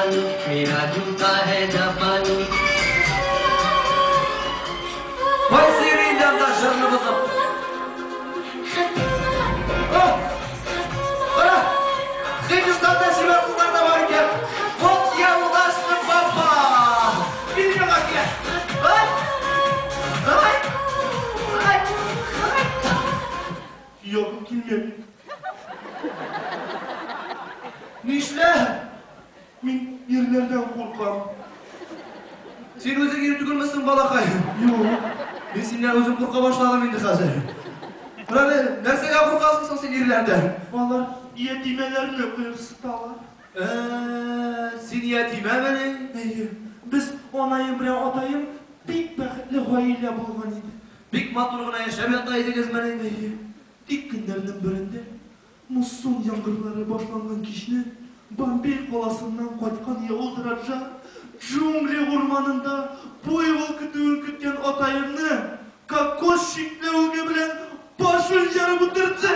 जापानी, मेरा जूता है जापानी. Кайсы йөри инде анда җырны бозып? Кара! Һиндстанда чибәр кызлар да бар икән. Вот я удачно попал! Кил миңа килә. Ай! Ай! Ай! Ай! Якын килмә. Нишләп? Мин ирләрдән куркам. Син үзең ир түгелмесең, балакай? Юк. Мин синнән үзем курка башладым инде хәзер. Менә нәрсәгә куркасың соң син ирләрдән? Алар ятимәләрне кыерсыталар. Син ятимәмени? Әйе, без анаем белән атаем бик бәхетле гаилә булган иде. Бик матур гына яшәп ята идегезмени? Әйе, тик көннәрнең берендә муссон яңгырлары башланган кичне Бомбей каласыннан кайткан явыз раджа джунгли урманында буйвол көтүен көткән атаемны кокос чикләвеге белән башын ярып үтерде.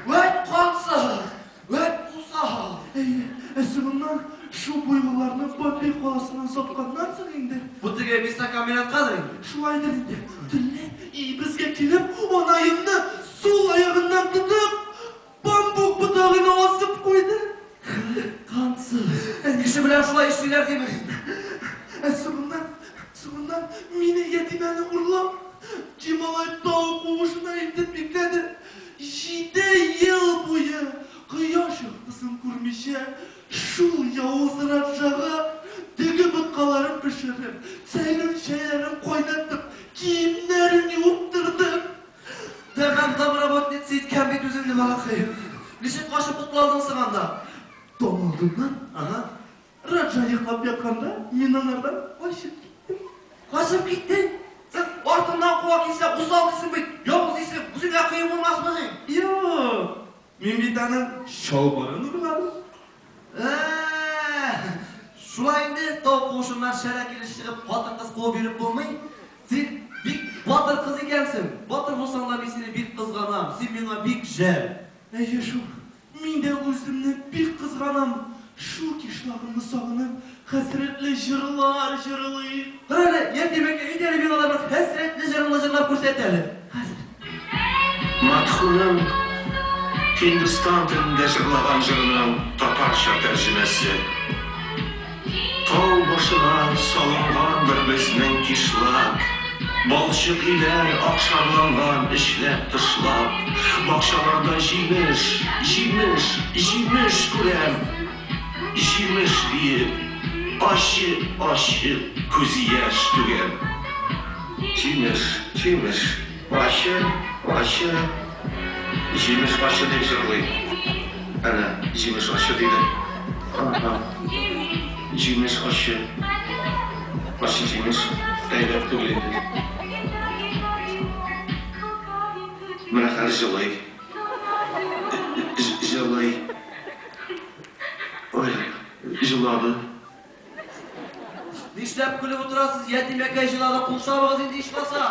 Вәт кансыз! Вәт усал! Әйе, ә соңыннан шул буйволларны Бомбей каласыннан сатканнан соң инде. Бу теге мясокомбинаткадыр инде. Шулайдыр инде. Төнлә өебезгә килеп, анаемны сул аягыннан тотып, бамбук ботагына асып куйды. Кансыз. Кеше белән шулай эшлиләр диме? Ә соңыннан мине ятимәне урлап, Гималай тау куышына илтеп бикләде. 7 ел буе кояш яктысын күрмичә, шул явыз раджага дөге боткаларын пешереп, цейлон чәйләрен кайнатып, киемнәрен юып тордым. Тәмам домработница иткән бит үзеңне, балакай. Ничек качып котыла алдың соң анда? Таң алдыннан Ага. раджа йоклап ятканда, мин анардан качып киттем. Качып киттең? Син артыңнан куа килсә, усал дисең бит, явыз дисең, үзеңә кыен булмасмы ни? Юк, мин бит аның чалбарын урладым. Шулай инде тау куышыннан шәрә килеш чыгып, хатын-кыз куып йөреп булмый. Син бик батыр кыз икәнсең. Батыр булсаң да мин сине бик кызганам. Син миңа бик жәл. Әйе шул, мин дә үземне бик кызганам. Шул кишлагымны сагынып, хәсрәтле җырлар җырлыйм. Кара әле, ятим әкә, әйдә әле миңа да бер хәсрәтле җырыңны җырлап күрсәт әле. Хәзер. Мадхуның Һиндстан телендә җырлаган җырының татарча тәрҗемәсе. Тау башына салынгандыр безнең кишлак. Балчык өйләр акшарланган эчләп тышлап. Бакчаларда җимеш, җимеш, җимеш күрәм. Җимеш диеп, ачы, ачы күз яшь түгәм. Җимеш, җимеш, ачы, ачы. Җимеш ачы дип җырлый. Әнә, җимеш ачы диде. Ага. Җимеш ачы. Ачы җимеш. Әйбәт түгел инде. Менә хәзер җылый. Җылый. Ой, җылады. Нишләп көлеп утырасыз, ятим әкәй җылады, кул чабыгыз инде ичмаса.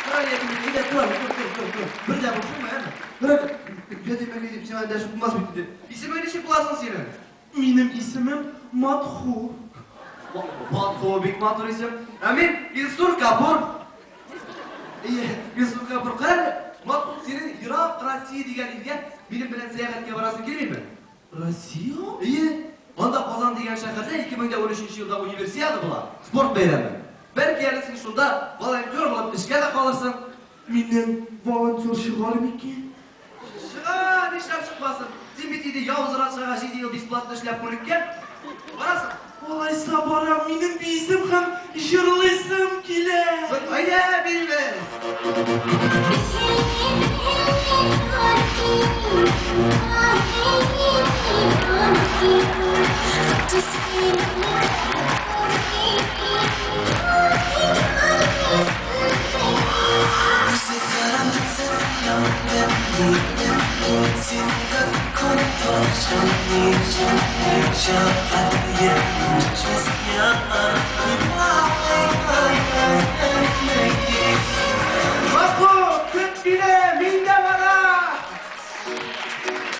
Тор әле, ятим әкәй, әйдә, тор әле, тор, тор, тор, тор. Бер дә борчылма, әме. Тор әле, ятим әкәй дип сиңа эндәшеп булмас бит инде. Исемең ничек була соң синең? Минем исемем Мадху. Мадху, бик матур исем. Ә мин Илсур Капур. Әйе, Илсур Капур. Кара әле, Мадху, синең ерак Россия дигән илгә минем белән сәяхәткә барасың килмиме? Россия? Әйе. Анда Казан дигән шәһәрдә 2013 елда универсиада була, спорт бәйрәме. Бәлки әле син шунда волонтер булып эшкә дә калырсың. Миннән волонтер чыгар микән? Чыга, нишләп чыкмасын? Син бит инде явыз раджага 7 ел бесплатно эшләп күнеккән. Барасың? Алайса барам, минем биисем һәм җырлыйсым килә. Соң, әйдә, биибез.